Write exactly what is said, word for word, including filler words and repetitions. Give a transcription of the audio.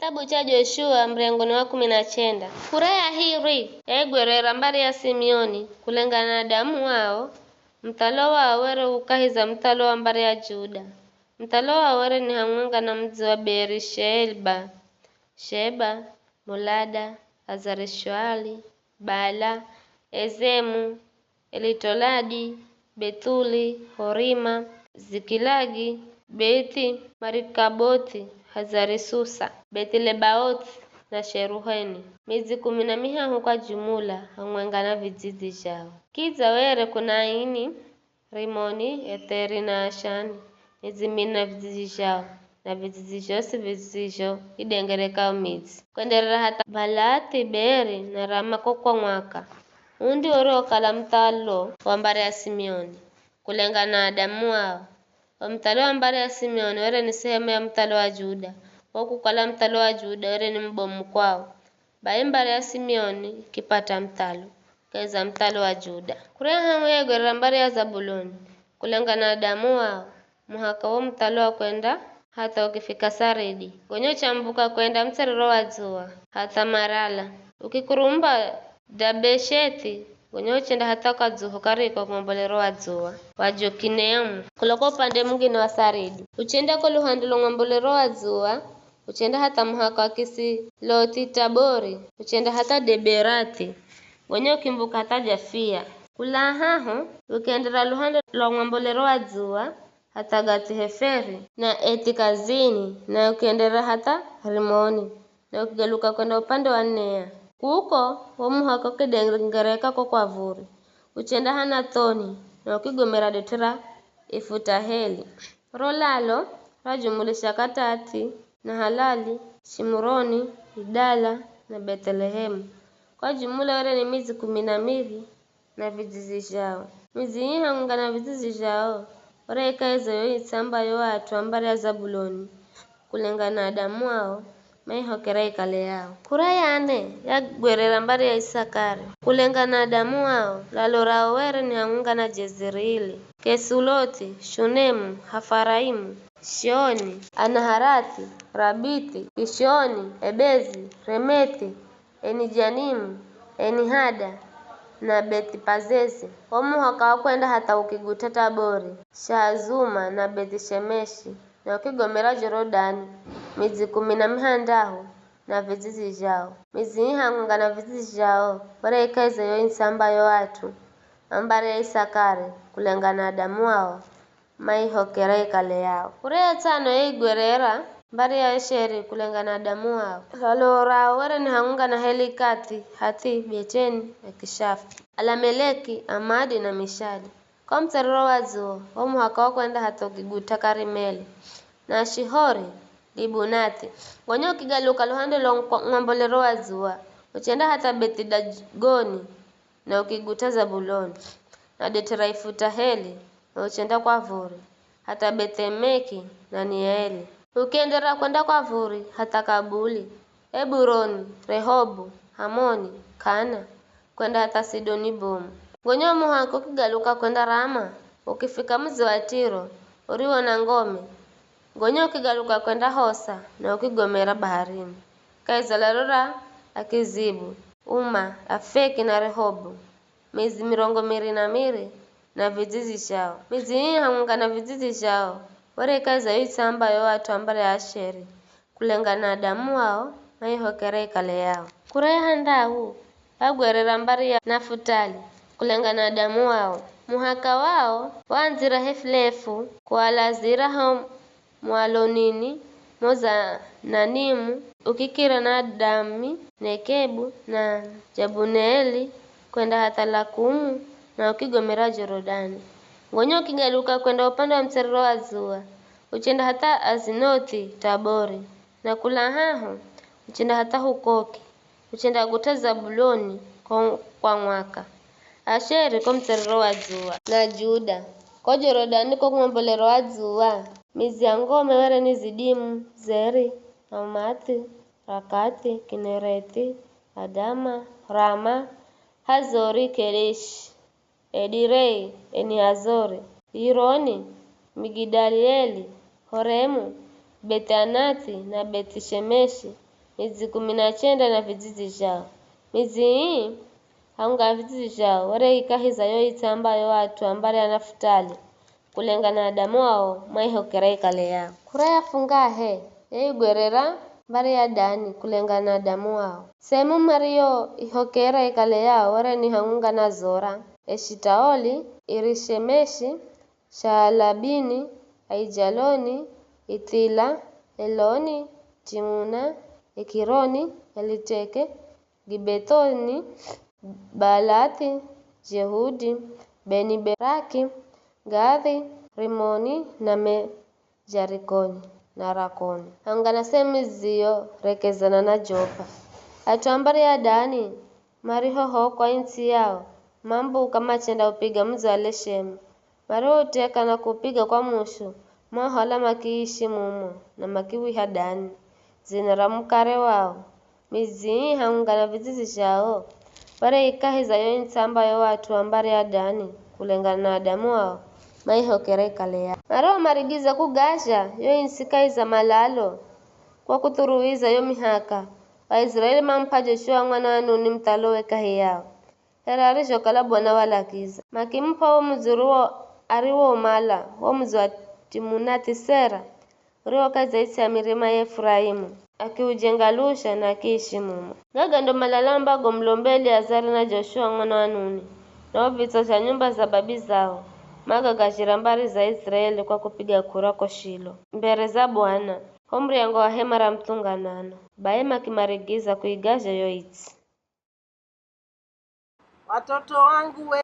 Kitabu cha Joshua, muryango ni wa kumi na chenda. Kura ya hiri yaigwerera mbari ya Simioni, kulengana na damu wao, muthalo wao were u kahi za muthalo wa mbari ya Juda. Muthalo wao were ni hamwenga na mudzi wa Beeri-sheba, Sheba, Molada, Hazari-shuali, Bala, Ezemu, Elitoladi, Bethuli, Horima, Zikilagi, Bethi-marikabothi, Hazari-susa, Bethi-lebaothi, na Sheruheni, midzi kumi na mihahu kwa jumula, hamwenga na vidzidzi zhao. Kidza were kuna Aini, Rimoni, Etheri na Ashani, midzi mine na vidzidzi zhao, na vidzidzi zhosi vizho idengerekao midzi, kwenderera hatha Baalathi-Beeri na Rama ko kwa mwaka. Uu ndio uriwokala muthalo wa mbari ya Simioni, kulengana na adamu wao. Wo muthalo wa mbari ya Simioni were ni sehemu ya muthalo wa Juda, wo kukala muthalo wa Juda were ni mubomu kwao. Bai mbari ya Simioni ikipata muthalo kahi za muthalo wa Juda. Kura ya hahu yaigwerera mbari ya Zabuloni, kulengana na adamu wao, muhaka wo muthalo wa kwenda hatha ukifika Saridi. Gonya uchambuka kwenda mutserero wa dzuwa, hatha Marala, ukikurumba Dabeshethi, gonya uchenda hatha kadzuho kariko ng'ombolero wa dzuwa wa Jokinemu, kulo kwa upande mungine wa Saridi. Uchenda ko luhande lwa ng'ombolero wa dzuwa, uchenda hatha muhaka wa Kisilothi-Tabori, uchenda hatha Deberathi, gonya ukimbuka hatha Jafia. Kula haho, ukiendera luhande lwa ng'ombolero wa dzuwa, hatha Gathi-Heferi na Ethi-Kazini, na ukiendera hatha Rimoni, na ukigaluka kwenda upande wa Nea. Kuko, wo muhaka ukidengereka ko kwa vuri, uchenda Hanathoni, na ukigomera det'e ra Ifutaheli. Ro lalo rajumulisha Katathi, Nahalali, Shimuroni, Idala, na Bethelehemu. Kwa jumula were ni midzi kumi na miri na vidzidzi zhao. Midzi ii hamwenga na vidzidzi zhao, were ikahi za yo itsamba yo at'u a mbari ya Zabuloni, kulengana na adamu wao, maihokera ikale yao. Kura ya ne yagwerera mbari ya Isakari, kulengana na adamu wao, lalo rao were ni hamwenga na Jezirili, Kesulothi, Shunemu, Hafaraimu, Shioni, Anaharathi, Rabithi, Kishioni, Ebezi, Remethi, Enijanimu, Enihada, na Bethipazezi. Wo muhaka wa kwenda hatha ukiguta Tabori, Shahazuma, na Beth'ishemeshi, na ukigomera Jorodani, midzi kumi na mihandahu na vidzidzi zhao. Midzi ii hamwenga na vidzidzi zhao, were ikahi za yo itsamba yo at'u a mbari ya Isakari, kulengana na adamu wao, maihokera ikale yao. Kura ya tsano yaigwerera mbari ya Asheri kulengana na adamu wao. Lalo rao were ni hamwenga na Helikathi, Hathi, Betieni, Akishafi, Alameleki, Amadi na Mishali. Kwa mutserero wa dzuwa, wo muhaka wa kwenda hatha ukiguta Karimeli, na Shihori, Libunathi. Gonya ukigaluka luhande lwa ngwa-, ng'ombolero wa dzuwa, uchenda hatha Bethidagoni, na ukiguta Zabuloni, na det'e ra Ifutaheli, na uchenda kwa vuri, hatha Beth'emeki na Nieli. Ukienderera kwenda kwa vuri, hatha Kabuli, Eburoni, Rehobu, Hamoni, Kana, kwenda hatha Sidoni bomu. Gonya wo muhaka ukigaluka kwenda Rama, ukifika mudzi wa Tiro, uriwo na ngome, gonya ukigaluka kwenda Hosa, na ukigomera baharini, kahi za lalo ra Akizibu, Uma, Afeki na Rehobu, midzi mirongo miri na miri na vidzidzi zhao. Midzi ii hamwenga na vidzidzi zhao, were ikahi za yo itsamba yo at'u a mbari ya Asheri, kulengana na adamu wao, maihokera ikale yao. Kura ya handahu, pagwerera mbari ya Nafutali, kulengana na adamu wao. Muhaka wao waandzira Hefilefu, kualazira ho Mwalonini, mo Zananimu, ukikira na Adami, Nekebu, na Jabuneeli, kwenda hatha Lakumu, na ukigomera Jorodani. Gonya ukigaluka kwenda upande wa mutserero wa dzuwa, uchenda hatha Azinothi Tabori, na kula haho, uchenda hatha Hukoki, uchenda guta Zabuloni ko kwa mwaka, Asheri ko mutserero wa dzuwa, na Juda ko Jorodani ko kumwombolero wa dzuwa. Midzi ya ngome were ni Zidimu, Zeri, Hamathi, Rakathi, Kinerethi, Adama, Rama, Hazori, Kerishi, Edirei, Enihazori, Yironi, Migidalieli, Horemu, Beth'anathi na Beth'ishemeshi, midzi kumi na chenda na vidzidzi zhao. Midzi ii, haunga na vidzidzi zhao, were i kahi za yo its'i ambayo at'u a mbari ya Nafutali, kulengana na damu ao, maihokera ikale yao. Kura ya fungahe, yaigwerera mbari ya Dani, kulengana na damu ao. Sehemu mariyoihokera ikale yao, were ni haunga na Zora, Eshitaoli, Irishemeshi, Shaalabini, Aijaloni, Ithila, Eloni, Timuna, Ekironi, Eliteke, Gibethoni, Baalathi, Jehudi, Beni-Beraki, Gathi, Rimoni, na Me-, Jarikoni, na Rakoni, haunga na sehemu ziyorekezana na Jopa. At'u a mbari ya Dani marihohokwa i its'i yao, mambuka machenda upiga mudzi wa Leshemu. Marihouteka na kuupiga kwa mushu, mahola makiishi mumo, na makiwiha Dani, dzina ra mukare wao. Midzi ii haunga na vidzidzi zhao, were i kahi za yo its'i ambayo at'u a mbari ya Dani, kulengana na adamu ao, maihokera ikale yao. Marihomarigiza kugazha yo its'i kahi za malalo, kwa kuthuruwiza yo mihaka, Aiziraeli mamup'a Joshua mwana wa Nuni muthalowe kahi yao, here arizhokala Bwana walagiza. Makimup'a wo mudzi uriwo ariwoumala, wo mudzi wa Timunathi-Sera, uriwo kahi za its'i ya mirima ya Efuraimu, akiujenga lusha na akiishi mumo. Gaga ndo malalo ambago mulombe Eliazari na Joshua mwana wa Nuni, na o vitswa zha nyumba za babi zao, magagazhira mbari za Iziraeli kwa kupiga kura ko Shilo, mbere za Bwana, ho muryango wa hema ra muthunganano. Bai makimarigiza kuigazha yo its'i. Watoto wangu we